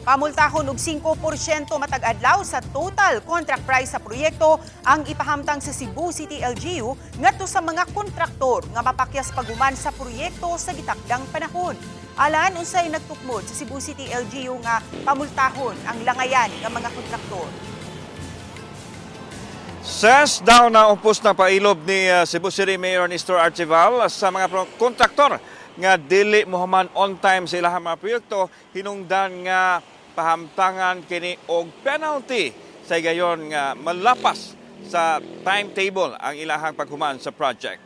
Pamultahon og 5% matag adlaw sa total contract price sa proyekto ang ipahamtang sa Cebu City LGU ngadto sa mga kontraktor nga mapakyas paghuman sa proyekto sa gitakdang panahon. Alan, unsay nagtukmod sa Cebu City LGU nga pamultahon ang langayan nga mga kontraktor? Ses daw na upos na pailob ni Cebu City Mayor Nestor Archival sa mga kontraktor nga dili mohuman on time sa ilahang mga proyekto, hinungdan nga pahamtangan kini og penalty sa higayon nga malapas sa timetable ang ilahang paghuman sa project.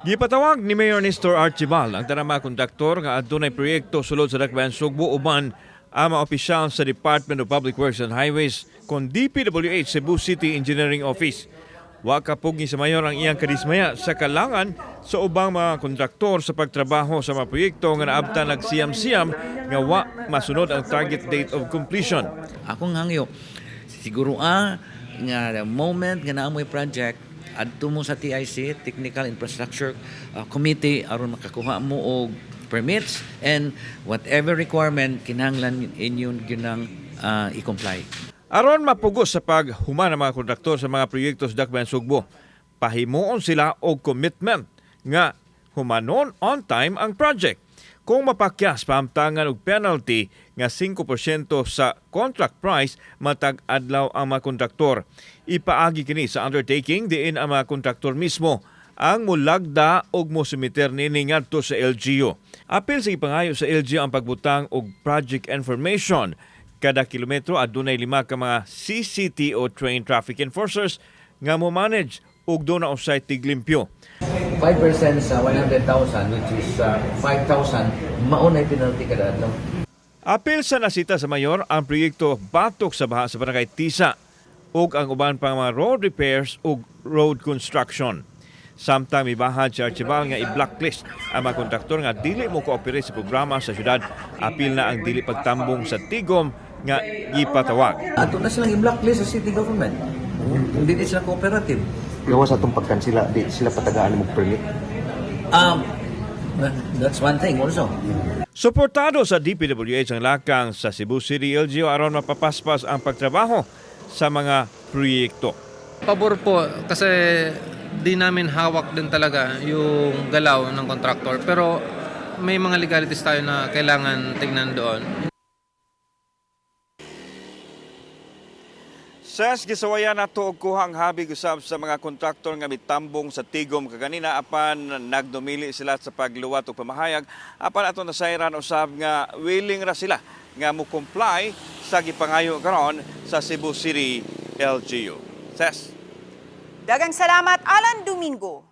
Gipatawag ni Mayor Nestor Archival ang tanang mga kontraktor nga adunay proyekto sulod sa Dakbayan Sugbo uban ang mga opisyal sa Department of Public Works and Highways kon DPWH Cebu City Engineering Office. Wa kapugngi sa mayor ang iyang kadismaya sa kalangan sa ubang mga kontraktor sa pagtrabaho sa mga proyekto nga naabtan nagsiyam-siyam nga wa masunod ang target date of completion. Akong hangyo, siguro nga the moment nga naa mo'y project, adto mo sa TIC, Technical Infrastructure Committee, aron makakuha mo og permits and whatever requirement kinahanglan inyon ginang i-comply. Aron mapugos sa paghuman ng mga kontraktor sa mga proyekto sa Dakbayan Sugbo, pahimuon sila og commitment nga humanon on time ang project. Kung mapakyas, pahamtangan og penalty nga 5% sa contract price matag adlaw ang mga kontraktor. Ipaagi kini sa undertaking diin ang mga kontraktor mismo ang mulagda og mosumiter niini ngadto sa LGU. Apil sa ipangayo sa LGU ang pagbutang og project information kada kilometro. Adunay lima ka mga CCTO trained traffic enforcers nga mo manage ug duna usay tiglimpyo. 5% sa 100,000, which is 5,000, mao na penalty kada adlaw. Apil sa nasita sa mayor ang proyekto batok sa baha sa Barangay Tisa ug ang uban pang mga road repairs ug road construction. Samtang mibahad si Archival nga i-blacklist ang mga kontraktor nga dili mo cooperate sa programa sa syudad, apil na ang dili pagtambong sa tigom nga gipatawag. Ato na silang i-blacklist sa city government kung di sila cooperative. Gawas atong pagkansila, di sila patagaan mo permit. That's one thing also. Suportado sa DPWH ang lakang sa Cebu City LGU aron mapapaspas ang pagtrabaho sa mga proyekto. Pabor po kasi di namin hawak din talaga yung galaw ng contractor. Pero may mga legalities tayo na kailangan tignan doon. Ses, gisawayan nato og kuhang habig usab sa mga kontraktor nga mitambong sa tigom kaganina, apan nagdumili sila sa pagluwat og pamahayag, apan ato nasayran usab nga willing ra sila nga mo comply sa gipangayo karon sa Cebu City LGU. Ses. Daghang salamat, Alan Domingo.